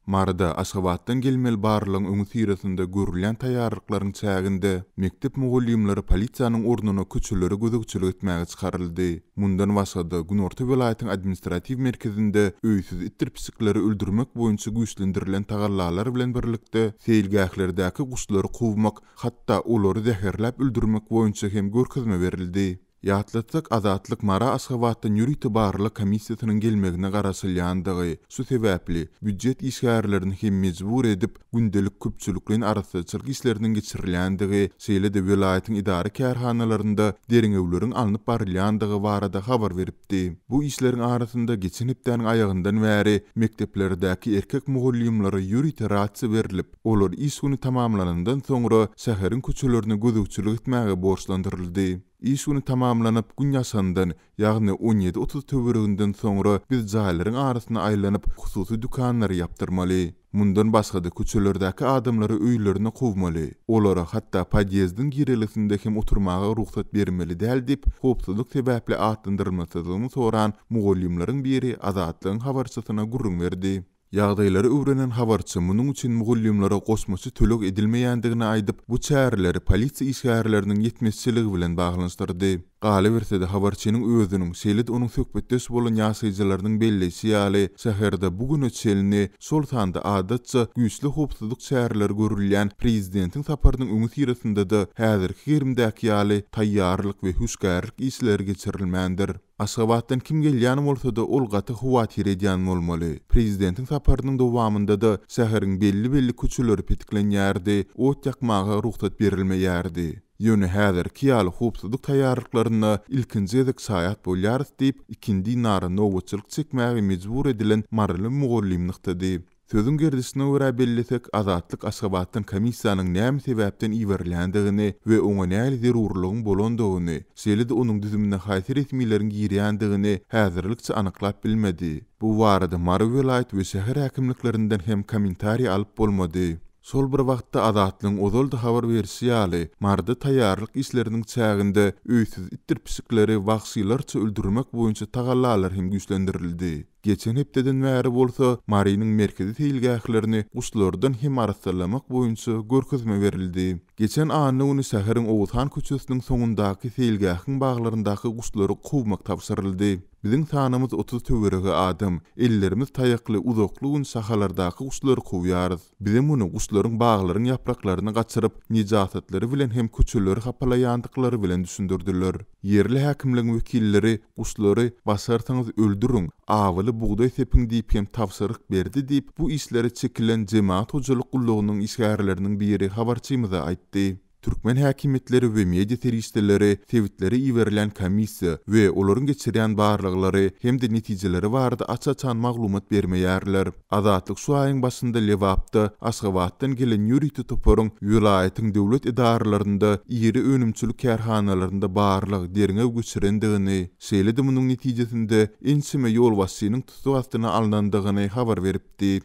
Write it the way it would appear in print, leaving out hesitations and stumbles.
Maryda Aşgabatdan gelmeli barlagyň öňüsyrasynda görülýän taýýarlyklaryň çäginde mekdep mugallymlary polisiýanyň ornuna köçelere gözegçilik etmäge çykaryldy. Mundan başga-da, günorta welaýatyň administratiw merkezinde öýsüz itdir pişikleri öldürmek boýunça güýçlendirilen tagallalar bilen birlikde, seýilgählerdäki guşlary kowmak, hatda olary zäherläp öldürmek boýunça hem görkezme berildi. Ýatlatsak, Azatlyk Mara Aşgabatdan ýörite barlag komissiýasynyň gelmegine garaşylýandygy, şu sebäpli, býujet işgärlerini hem mejbur edip, gündelik köpçülikleýin arassaçylyk işleriniň geçirilýändigi, şeýle-de welaýatyň edara-kärhanalarynda derňewleriň alnyp barylýandygy barada habar beripdi. Bu işleriň arasynda geçen hepdäniň aýagyndan bäri mekdeplerdäki erkek mugallymlara ýörite rasiýa berlip, olar iş güni tamamlanandan soňra şäheriň köçelerine gözegçilik etmäge borçlandyryldy. Iş güni tamamlanyp, gün ýaşandan, ýagny 17:30 töwereginden soňra biz jaýlaryň arasyna aýlanyp, hususy dükanlary ýapdyrmaly. Mundan başga-da köçelerdäki adamlary öýlerine kowmaly. Olara hatda podýezdiň girelgesinde hem oturmaga rugsat bermeli däl diýip, howpsuzlyk sebäpli atlandyrylmasyzlygyny soran mugallymlaryň biri Azatlygyň habarçysyna gürrüň berdi. Ýagdaýlary öwrenen habarçy munuň üçin mugallymlara goşmaça töleg edilmeýändigini aýdyp, bu çäreleri polisiýa işgärleriniň ýetmezçiligi bilen baglanyşdyrdy. Galyberse-de, habarçynyň özüniň, şeýle-de onuň söhbetdeş bolan ýaşaýjylarynyň belleýşi ýaly, şäherde bu güne çenli, şol sanda adatça güýçli howpsuzlyk çäreleri görülýän prezidentiň saparynyň öňüsyrasynda-da häzirki gerimdäki ýaly taýýarlyk we hüşgärlik işleri geçirilmändir. Aşgabatdan kim gelýän bolsa-da, ol gaty howatyr edýän bolmaly. Prezidentiň saparynyň dowamynda-da şäheriň belli-belli köçeleri petiklenýärdi, ot ýakmaga rugsat berilmeýärdi. Ýöne häzirki ýaly howpsuzlyk taýýarlyklaryna ilkinji gezek şaýat bolýarys diýip, ikindi nara nobatçylyk çekmäge mejbur edilen maryly mugallym nygtady. Sözüň gerdişine görä bellesek, Azatlyk Aşgabatdan komissiýanyň näme sebäpden iberilýändigini we oňa nähili zerurlygyň bolandygyny, şeýle-de onuň düzümine haýsy resmileriň girýändigini häzirlikçe anyklap bilmedi. Bu barada Mary welaýat we şäher häkimliklerinden hem kommentariý alyp bolmady. Şol bir wagtda, Azatlygyň ozal-da habar berşi ýaly, Maryda taýýarlyk işleriniň çäginde öýsüz itdir pişikleri wagşylarça öldürmek boýunça tagallalar hem güýçlendirildi. Geçen hepdeden bäri bolsa Marynyň merkezi seýilgählerini guşlardan hem arassalamak boýunça görkezme berildi. Geçen anna güni şäheriň Oguzhan köçesiniň soňundaky seýilgähiň baglaryndaky guşlary kowmak tabşyryldy. Biziň sanymyz 30 töweregi adam. Ellerimiz taýakly uzakly gün şahalardaky guşlary kowýarys. Bize muny guşlaryň baglaryň ýapraklaryny gaçyryp, nejasatlary bilen hem köçeleri hapalaýandyklary bilen düşündirdiler. Ýerli häkimligiň wekilleri guşlary başarsaňyz öldüriň, awyly bugdaý sepiň diýip hem tabşyryk berdi diýip, bu işlere çekilen jemagat hojalyk gullugynyň işgärleriniň biri habarçymyza aýtdy. Türkmen häkimiýetleri we media serişdeleri sebitlere iberilýän komissiýa we olaryň geçirýän barlaglary hem-de netijeleri barada aç-açan maglumat bermeýärler. Azatlyk şu aýyň başynda Lebapda Aşgabatdan gelen ýörite toparyň welaýatyň döwlet edaralarynda, iri önümçilik kärhanalarynda barlag, derňew geçirendigini, şeýle-de munuň netijesinde ençeme ýolbaşçynyň tussag astyna alnandygyny habar beripdi.